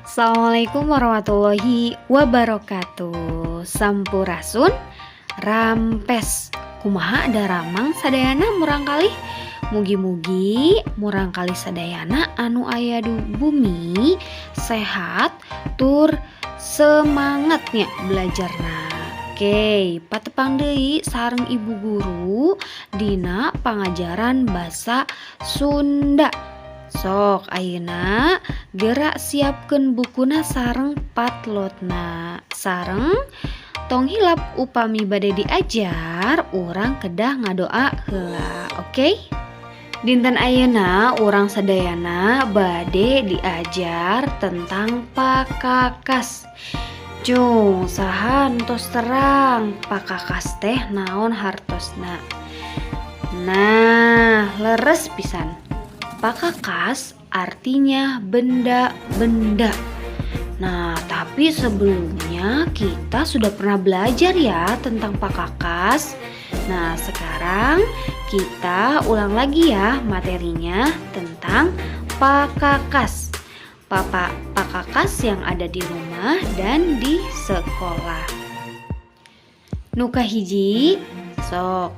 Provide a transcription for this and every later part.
Assalamualaikum warahmatullahi wabarakatuh. Sampurasun, rampes. Kumaha daramang sadayana, murangkalih? Mugi-mugi murangkalih sadayana anu aya di bumi sehat tur semangat nya belajarna. Oke, patepang deui sareng ibu guru dina pangajaran basa Sunda. Sok ayeuna geura siapkeun bukuna sareng patlotna. Sareng tong hilap, upami bade diajar urang kedah ngadoa heula, oke? Dinten ayeuna urang sadayana bade diajar tentang pakakas. Cung, saha nu tos terang pakakas teh naon hartosna? Nah, leres pisan. Pakakas artinya benda-benda. Nah, tapi sebelumnya kita sudah pernah belajar ya tentang pakakas. Nah, sekarang kita ulang lagi ya materinya tentang pakakas. Papa pakakas yang ada di rumah dan di sekolah. Nu kahiji, sok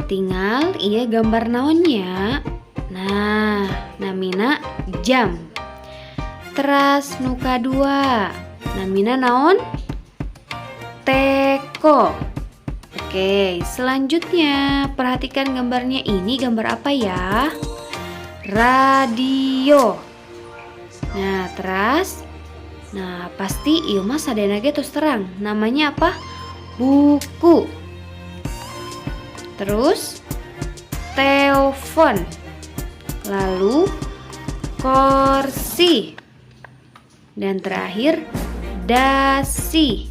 tingal ieu gambar naon nya? Nah, namina jam. Teras nu kadua, namina naon? Teko. Oke, selanjutnya perhatikan gambarnya, ini gambar apa ya? Radio. Nah, teras. Nah, pasti ieu mah sadayana ge tos terang. Namanya apa? Buku. Terus telepon. Lalu kursi. Dan terakhir dasi.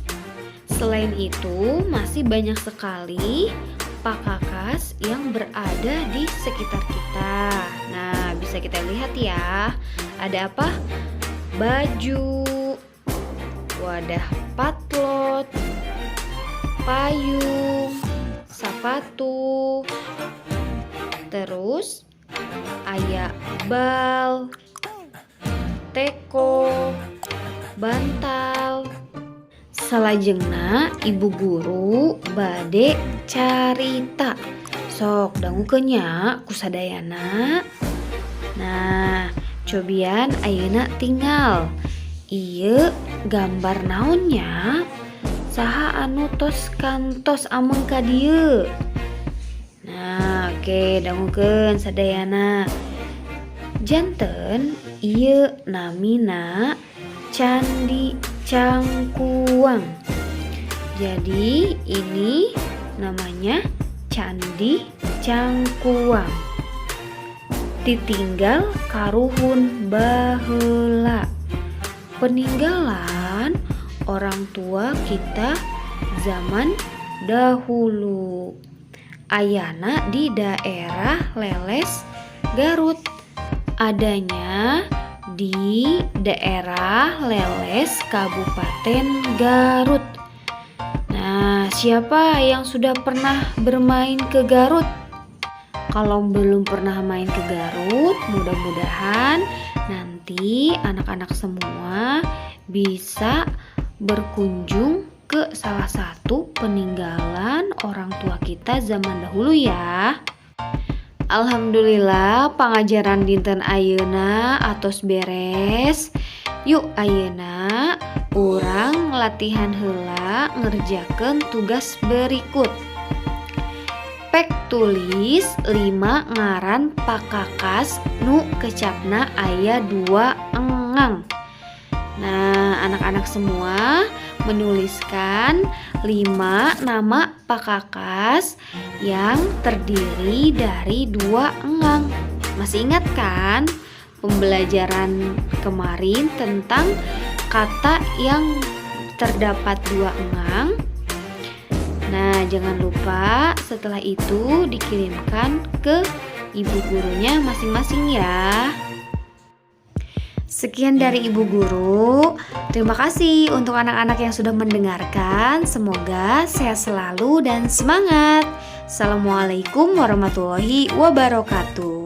Selain itu, masih banyak sekali pakakas yang berada di sekitar kita. Nah, bisa kita lihat ya. Ada apa? Baju, wadah patlot, payung, sepatu, terus aya bal, teko, bantal. Salajengna ibu guru bade carita. Sok dangukeun nya ku sadayana. Nah, cobian ayeuna tingal. Ieu gambar naon nya? Saha anu tos kantos ameng ka dieu? Nah, oke, dangukeun sadayana. Janten ieu namina Candi Cangkuang. Jadi ini namanya Candi Cangkuang. Titinggal karuhun baheula. Peninggalan orang tua kita zaman dahulu. Ayana di daerah Leles, Garut. Adanya di daerah Leles, Kabupaten Garut. Nah, siapa yang sudah pernah bermain ke Garut? Kalau belum pernah main ke Garut, mudah-mudahan nanti anak-anak semua bisa berkunjung ke salah satu peninggalan orang tua kita zaman dahulu ya. Alhamdulillah, pangajaran dinten ayeuna atos beres. Yuk, ayeuna urang latihan heula ngerjakeun tugas berikut. Pek tulis 5 ngaran pakakas nu kecapna aya dua engang. Nah, anak-anak semua menuliskan 5 nama pakakas yang terdiri dari dua engang. Masih ingat kan pembelajaran kemarin tentang kata yang terdapat dua engang? Nah, jangan lupa setelah itu dikirimkan ke ibu gurunya masing-masing ya. Sekian dari ibu guru. Terima kasih untuk anak-anak yang sudah mendengarkan. Semoga sehat selalu dan semangat. Assalamualaikum warahmatullahi wabarakatuh.